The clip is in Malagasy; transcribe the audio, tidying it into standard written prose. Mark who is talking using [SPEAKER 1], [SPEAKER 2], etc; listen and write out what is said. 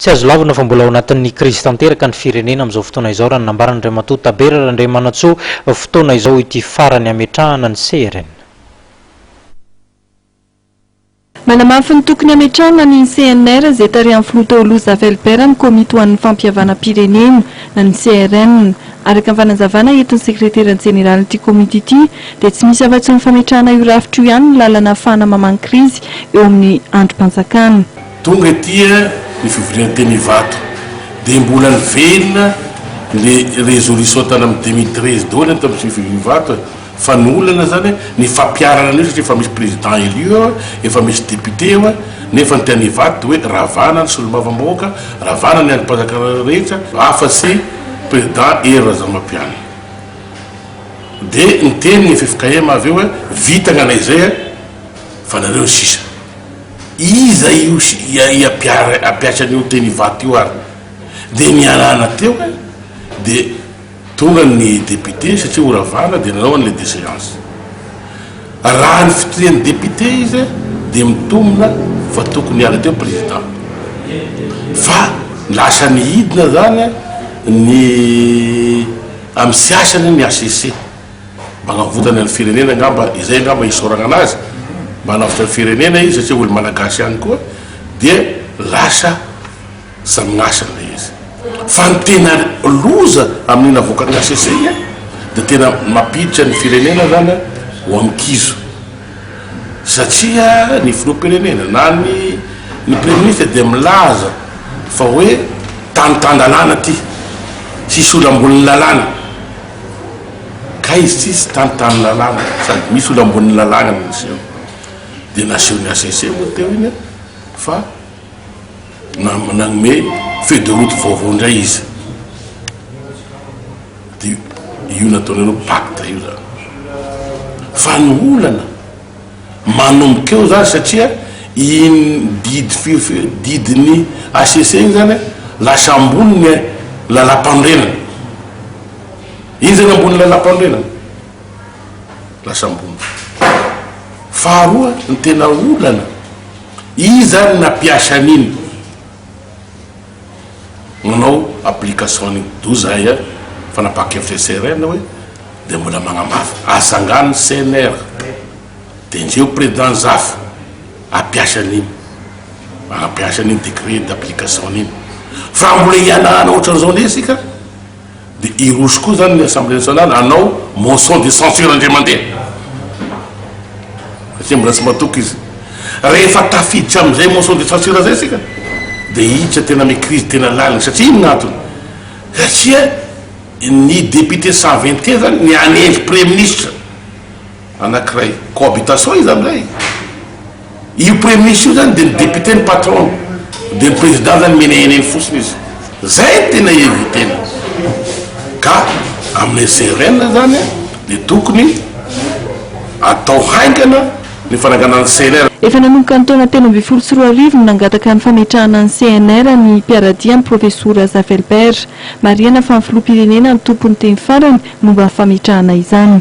[SPEAKER 1] Tsy azo lavina fa mbola ao anatin'ny krizy tanteraka ny firenena amin'izao fotoana izao raha ny nambaran'Andriamatoa Tabera Randriamanantsoa fotoana izao ity farany hametrahana ny CRN.
[SPEAKER 2] Manamafy ny tokony hametrahana ny CNR izay tarihan'ny filoha teo aloha Zafy Albert ny komity ho an'ny fampihavanam-pirenena na ny CRN. Araka ny fanazavana entin'ny sekretera jeneralin'ity komity ity dia tsy misy afa-tsy ny fametrahana io rafitra io ihany ny lalana ahafahana mamaha ny krizy eo amin'ny andrim-panjakana.
[SPEAKER 3] Tonga ety ny fivoriana teny Ivato dia mbola niverina le résolution tany amin'ny 2013 daholo ny tamin'ny fivoriana Ivato e! Fa ny olana zany ny fampiharana an'io satria efa misy président élu eo, efa misy député eo, nefa ny teny Ivato dia hoe ravana ny solombavambahoaka, ravana ny andrim-panjakana rehetra afa-tsy président Hery Razanampianina. Dia niteny ny ffkm avy eo hoe vita ny anay izay fa nareo ny sisa. Iza io hampiasa an'io teny Ivato io ary? Dia nialana teo dia Tonga ny député satria ho ravana dia nanao an'ilay déchéance. Raha ny fitorian'ny député izy dia mitombina fa tokony hiala teo président. Fa lasa nihidina zany ny amin'ny siasany ny HCC mba hagnavotana ny firenena angamba, izay angamba isaoragna anazy mba hanavotra ny firenena izy satria olo malagasy ihany koa dia lasa Samy miasa ilay izy. Fa ny tena loza amin'iny navoakan'ny HCC iny dia tena mampiditra ny firenena zany ho amin'ny kizo. Satria ny filoham-pirenena na ny ny premier ministre dia milaza fa hoe tany tan-dalàna ity, tsisy olona ambonin'ny lalàna. Kay izy tsisy tany tany lalàna sady misy olona ambonin'ny lalàna no niseho. Dia nasehon'ny HCC moa teo iny fa Nanome feuille de route vaovao indray izy. Dia io nataonareo pacte io zany. Fa ny olana manomboka eo zany satria iny didy didin'ny HCC iny zany lasa ambony ny lalam-panorenana. Iny zany ambony lalam-panorenana. Lasa ambony. Faharoa ny tena olana Iza no nampiasa an'iny? Nanao application an'iny d'où zahay a fanapahan-kevitra CRN hoe dia mbola magnamafy asangano ny CNR dia ndreo président Zafy ampiasa an'iny ampiasa an'iny décret d'application an'iny fa raha mbola hihanahana ohatran'izao ndray isika Dia hiroso koa zany ny assemblée nationale hanao motion de censure indray mandeha satria mbola tsy matoky izy. Rehefa tafiditra amin'izay motion de censure zay isika dia hiditra tena amin'ny crise tena lalina satria inona antony? Satria ny député 121 zany ny hanendry premier ministre Anakiray cohabitation izy amizay. Io premier ministre io zany de ny député ny patron de ny président zany meneneny fotsiny izy. Zay no tena evitena. Ka amin'ny CRN zany de tokony atao haingana ny fananganana ny CNR.
[SPEAKER 2] Efa nanomboka ny taona 2013 no nangataka ny fametrahana ny CNR ny mpiara-dia amin'ny Profesora Zafy Albert. Marihana fa ny filoham-pirenena no tompon'ny teny farany momba ny fametrahana izany.